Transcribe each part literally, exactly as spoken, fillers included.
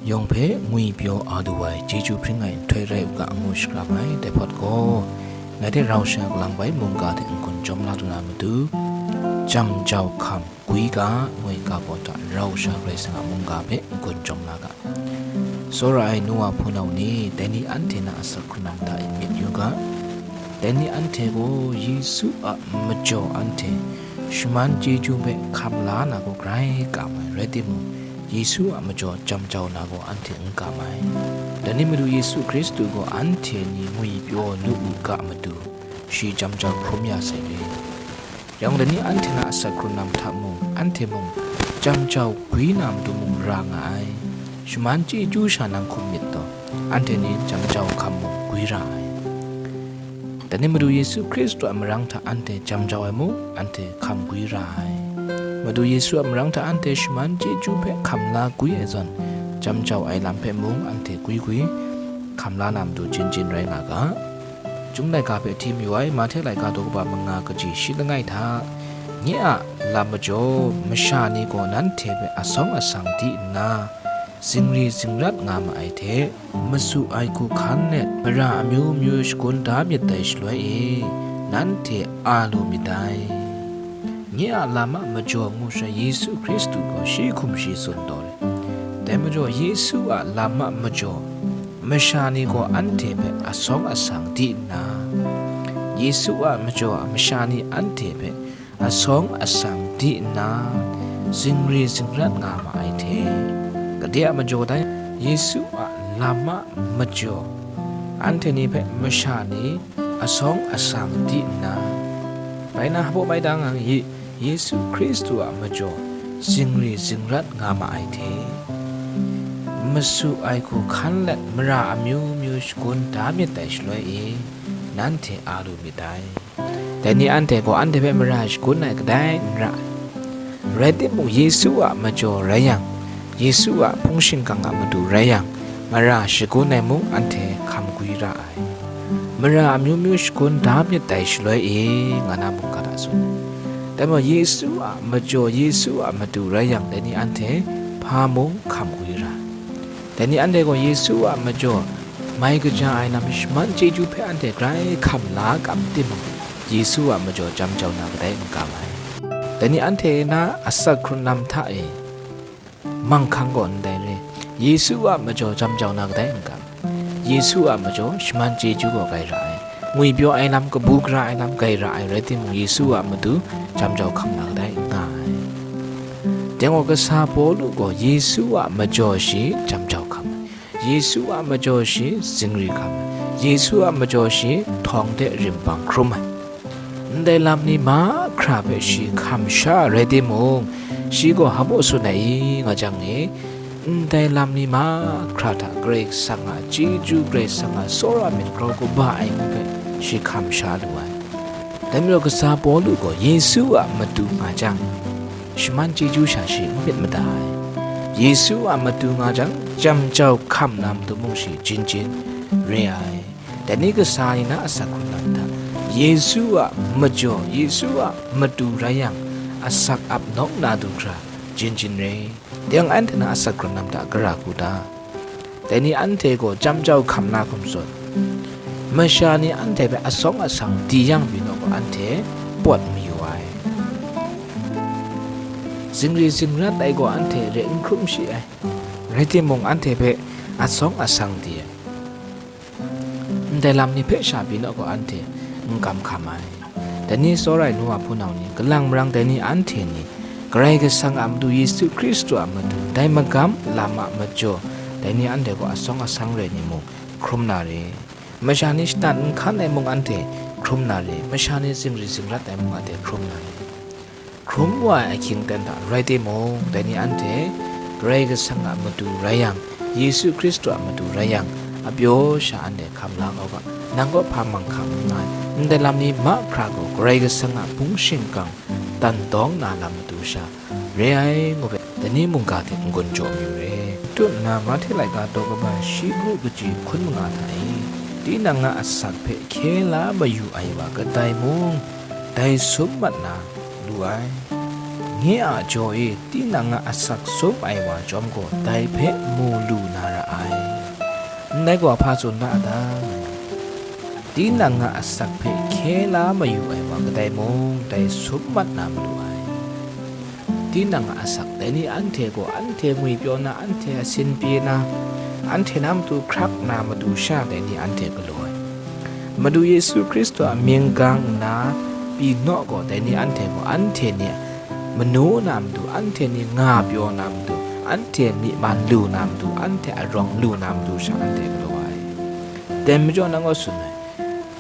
Yawng hpe ngwipyaw a du ai chyeju hpring ai nhtoi rai u ga, ngu shakram ai. Dai hpawt gaw, ngai hte rau sha kalang bai mungga hte n-gun jawm la lu na matu, jam jau hkam gwi ga, ngwi ga baw hta rau sha Karai Kasang a mungga hpe n-gun jawm la ga. Tsawra ai nu wa hpunau ni, dai ni anhte na asak hkrunam hta e myit yu ga. Dai ni anhte gaw Yesu a majaw anhte shaman chyeju hpe hkam la na gaw grai kam ai, rai timung, Yesu a majaw jam jau na gaw anhte n kam ai. Dai ni Madu Yesu Hkristu gaw anhte ni ngwipyaw lu u ga matu, shi jam jau hkrum ya sai re. Yang dai ni anhte na asak hkrunam hta mung, anhte mung jam jau gwi na matu mung ra nga ai. Shaman chyeju sha nang hkum myit taw, anhte ni jam jau hkam mung gwi ra ai. Dai ni Madu Yesu Hkristu a marang hta anhte jam jau ai mung, anhte hkam gwi ra ai. Madu Yesu a marang hta anhte shaman chyeju hpe hkam la gwi ai zawn, jam jau ai lam hpe mung anhte gwi gwi hkam la na matu jin jin rai nga ga. Chyum laika hpe hti mayu ai Mahte laika daw kaba manga kaji shi langai hta, nye a lam majaw, masha ni gaw nanhte hpe asawng asang di nna, zingri zingrat nga ma ai hte, masu ai hku hkan let, mara amyu myu shagun da myit dai shaloi e, nanhte a lu myit dai. Nye a lam a majaw ngu sha Yesu Hkristu gaw shi hkum shi tsun taw re. Dai majaw Yesu a lam a majaw, masha ni gaw anhte hpe asawng asang di nna, Yesu a majaw masha ni anhte hpe asawng asang di nna, zingri zingrat nga ma ai hte, kade a majaw dai, Yesu a lam a majaw, anhte ni hpe masha ni asawng asang di nna, bai na hpaw bai dang ai, Yesu Hkristu a majaw zingri zingrat nga ma ai hte, masu ai hku hkan let mara amyu myu shagun da myit dai shaloi e, nanhte a lu myit dai. Dai ni anhte gaw anhte hpe mara shagun ai kadai n ra ai. Rai timung, Yesu a majaw rai yang, Yesu a hpung shingkang a matu rai yang, mara shagun ai mung anhte hkam gwi ra ai. Mara amyu myu shagun da myit dai shaloi e, nga na mungga hta tsun ai. Dai majaw Yesu a majaw, Yesu a matu rai yang, dai ni anhte hpa mung hkam gwi ra ai. Dai ni anhte gaw Yesu a majaw mai kaja ai lam shaman chyeju hpe anhte grai hkam la kam timung, Yesu a majaw jam jau na kadai n kam ai. Dai ni anhte na asak hkrunlam hta e manghkang gaw ndai re, Yesu a majaw jam jau na kadai n kam. Yesu a majaw shaman chyeju gaw grai ra ai. Ngwipyaw ai lam, kabu gara ai lam grai ra ai rai timung, Yesu a matu jam jau hkam na kadai n nga ai. Dai gaw kasa Pawlu gaw Yesu a majaw shi jam jau hkam ai. Yesu a majaw shi zingri hkam ai. Yesu a majaw shi htawng de rimbang hkrum ai. Ndai lam ni mahkra hpe shi hkam sha rai timung, shi gaw hpa baw tsun ai i, nga jang e, ndai lam ni mahkra hta Karai Kasang a chyeju, Karai Kasang a tsawra myit grau kaba ai ngu hpe shi hkam sha lu ai. Dai majaw kasa Pawlu gaw Yesu a matu nga jang, shaman chyeju sha shi n myit mada ai. Yesu a matu nga jang, jam jau hkam na matu mung shi jin jin re ai. Dai ni kasa ni na asak hkrunlam hta, Yesu a majaw, Yesu a matu rai yang, asak ap nawk na du hkra, jin jin re. Dai yang anhte na asak hkrunlam hta gara hku ta? Dai ni anhte gaw jam jau hkam na hkum tsun, masha ni anhte hpe asawng asang di yang byin gaw, anhte pawt mayu ai. Zingri zingrat ai gaw anhte re n hkrum shi ai, rai timung, anhte hpe asawng asang di ai. Ndai lam ni hpe sha byin gaw, anhte n kam hkam ai. Dai ni tsawra ai nu wa hpunau ni, kalang marang dai ni anhte ni, Karai Kasang a matu, Yesu Hkristu a matu, dai magam lam a majaw, dai ni anhte gaw asawng asang rai ni mung hkrum na re. Masha ni shatan n hkan ai mung anhte hkrum na re. Masha ni zingri zingrat ai mung anhte hkrum na re. Hkrum wa ai ahkying ten hta rai timung, dai ni anhte Karai Kasang a matu rai yang, Yesu Hkristu a matu rai yang, apyaw sha anhte hkam la kau ga, nang gaw hpa manghkang n nga ai. Ndai lam ni mahkra gaw Karai Kasang a hpung shingkang tan dawng na lam matu sha re ai ngu hpe, dai ni mungga hte n-gun jaw mayu re. Tut nna, Mahte laika daw kaba shi kru kaji hkun manga hta e, tinang a asak hpe hkye la mayu ai wa kadai mung, dai sum mat na lu ai. Nye a jaw e tinang a asak sum ai wa chyawm gaw, dai hpe mu lu na ra ai. Ndai gaw hpa tsun ra a ta? Tinang a asak hpe hkye la mayu ai wa kadai mung, dai sum mat na madu ai. Tinang a asak, dai ni anhte gaw anhte ngwipyaw na, anhte a sin pyi na, anhte na matu hkrak na matu sha, dai ni anhte galaw ai. Madu Yesu Hkristu a mying gang nna pyi naw gaw, dai ni anhte gaw anhte ni a manu na matu, anhte ni nga pyaw na matu, anhte myi man lu na matu, anhte arawng lu na matu sha anhte galaw ai. Dai majaw nang gaw tsun ai,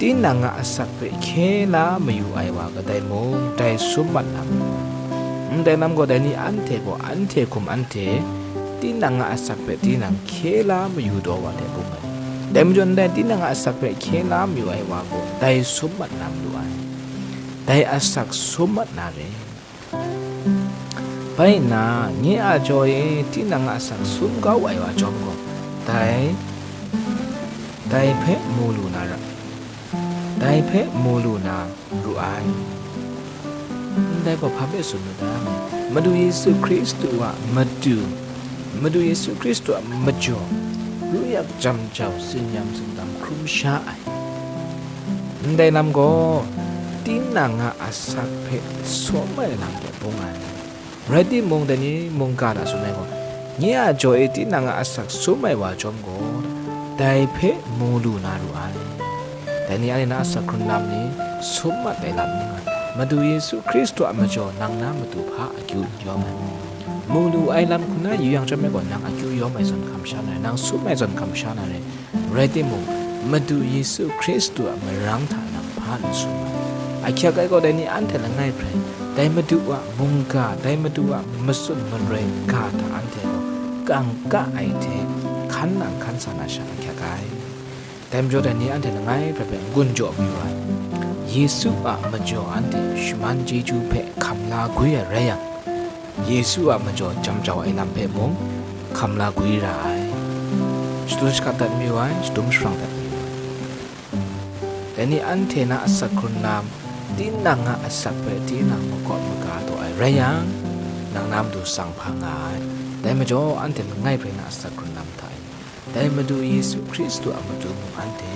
tinang a asak hpe hkye la mayu ai wa kadai mung, dai sum mat na matu ai. Ndai lam gaw, dai ni anhte gaw anhte hkum anhte tinang a asak hpe tinang hkye la mayu taw wa hte bung ai. Dai majaw, ndai tinang a asak hpe hkye la mayu ai wa gaw, dai sum mat na matu ai. Dai asak sum mat na re. Bai nna, nye a jaw e tinang a asak sum kau ai wa chyawm gaw, dai, dai hpe mu lu na ra, dai hpe mu lu na ru ai. Ndai gaw hpa hpe tsun nu ta? Madu Yesu Hkristu a matu, Madu Yesu Hkristu a majaw, ru yak jam jau, tsin-yam tsindam hkrum sha ai. Ndai lam gaw, tinang a asak hpe sum ai lam hpe bung ai. Rai timung, dai ni mungga hta tsun ai gaw, nye a jaw e tinang a asak sum ai wa chyawm gaw, dai hpe mu lu na ru ai. Dai ni anhte na asak hkrun lam ni sum mat ai lam n nga. Madu Yesu Hkristu a majaw nang na matu hpa akyu n yawm ai. Mu lu ai lam hku na yu yang chyawm ai gaw, nang akyu yawm ai zawn hkam sha na rai, nang sum ai zawn hkam sha na rai. Rai timung, Madu Yesu Hkristu a marang hta nang hpa n sum ai. Ahkyak ai gaw, dai ni anhte langai hpe rai, dai Madu a mungga, dai Madu a matsun maroi ga hta anhte gaw kangka ai hte hkan nang hkan sa na sha ahkyak ai. Dai majaw, dai ni anhte langai hpe hpe n-gun jaw mayu ai. Yesu a majaw anhte shaman chyeju hpe hkam la gwi ai rai yang, Yesu a majaw jam jau ai lam hpe mung hkam la gwi ra ai. Shadum shakap dat mayu ai, shadum sharang dat mayu ai. Dai ni anhte na asak hkrun lam, tinang a asak hpe tinang makawp maga taw ai rai yang, nang na matu tsang hpa nga ai. Dai majaw, anhte langai hpe na asak hkrun lam hta e, dai Madu Yesu Hkristu a matu mung anhte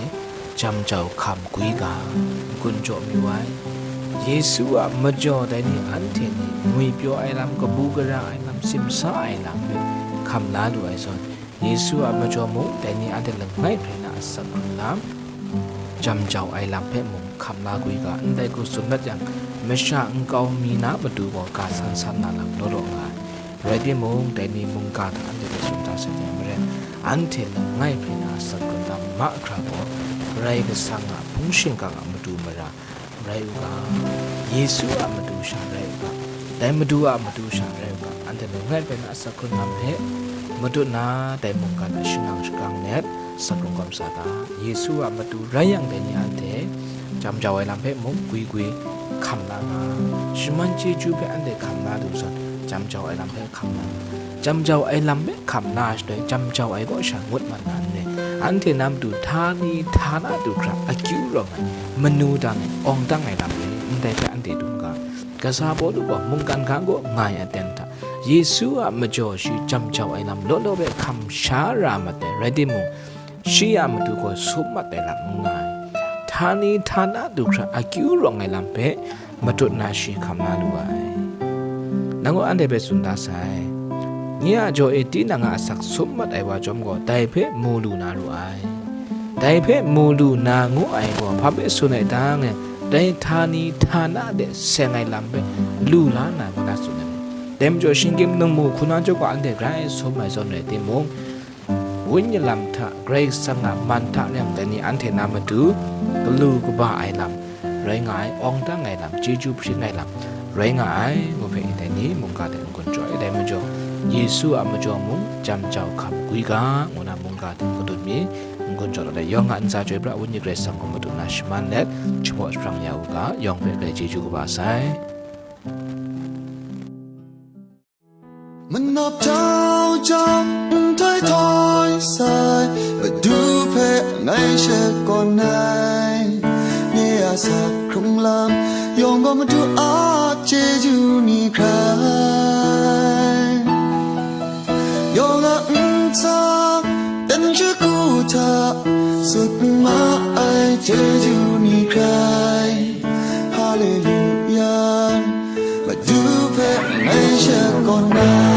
jam jau hkam gwi ga, n-gun jaw mayu ai. Yesu a majaw dai ni anhte ni ngwipyaw ai lam, kabu gara ai lam, simsa ai lam hpe hkam la lu ai zawn, Yesu a majaw mung dai ni anhte langai hpe na asak hkrun lam, jam jau ai lam hpe mung hkam la gwi ga, ndai hku tsun dat yang, masha nkau mi na matu gaw ga san san na lam law law nga ai. Rai timung, dai ni mungga hta anhte hpe tsun da sai yang, maren anhte langai hpe na asak hkrun lam mahkra gaw, Karai Kasang a hpung shingkang a matu mara rai u ga, Yesu a matu sha rai u ga, dai Madu a matu sha rai u ga, anhte langai hpe na asak hkrun lam hpe matut na, dai mungga hta shangang shakang let, asak hkrun kawm sa ga. Yesu a matu rai yang, dai ni anhte jam jau ai lam hpe mung gwi gwi hkam la nga, shaman chyeju hpe anhte hkam la lu zawn, jam jau ai lam hpe hkam la nga. Jam jau ai lam hpe hkam la shaloi, jam jau ai kaw sha ngut mat na n re. Anhte na matu htani htana du hkra akyu rawng ai, manu dang ai, awng dang ai lam re, ndai hpe anhte dum ga. Kasa Pawlu gaw mungkan ga kaw nga ai aten hta, Yesu a majaw shi jam jau ai lam law law hpe hkam sha ra mat ai, rai timung, shi a matu gaw sum mat ai lam n nga ai. Htani htana du hkra akyu rawng ai lam hpe matut na shi hkam la lu ai. Nang gaw anhte hpe tsun da sai, nye a jaw e tinang a asak sum mat ai wa chyawm gaw, dai hpe mu lu na ru ai. Dai hpe mu lu na ngu ai gaw, hpa hpe tsun ai ta ngai, dai htani htana de seng ai lam hpe lu la na ngu na tsun ai. Dai majaw, shinggyim ningmu hku na jaw gaw anhte grai sum ai zawn rai timung, Wenyi lam hta, Karai Kasang a man hta reng dai ni anhte na matu galu kaba ai lam rai nga ai, awng dang ai lam, chyeju hpring ai lam rai nga ai, ngu hpe dai ni mungga hte n-gun jaw ai. Dai majaw, Yesu a majaw mung jam jau hkam gwi ga, ngu na mungga hte kadun mi n-gun jaw dat ai. Yawng a ntsa chyoi pra, Wenyi Karai Kasang gaw madu na shaman let, jahpaw jahprang ya u ga, yawng hpe grai chyeju kaba sai. Manap jau jau, nhtoi htoi sai, Madu hpe ngai shakawn ai. Nye a asak hkrung lam, Yawng gaw Madu a chyeju ni hkrai, yawng a ntsa dan shagu hta sut ma ai chyeju ni hkrai. Haleluya, Madu hpe ngai shakawn na.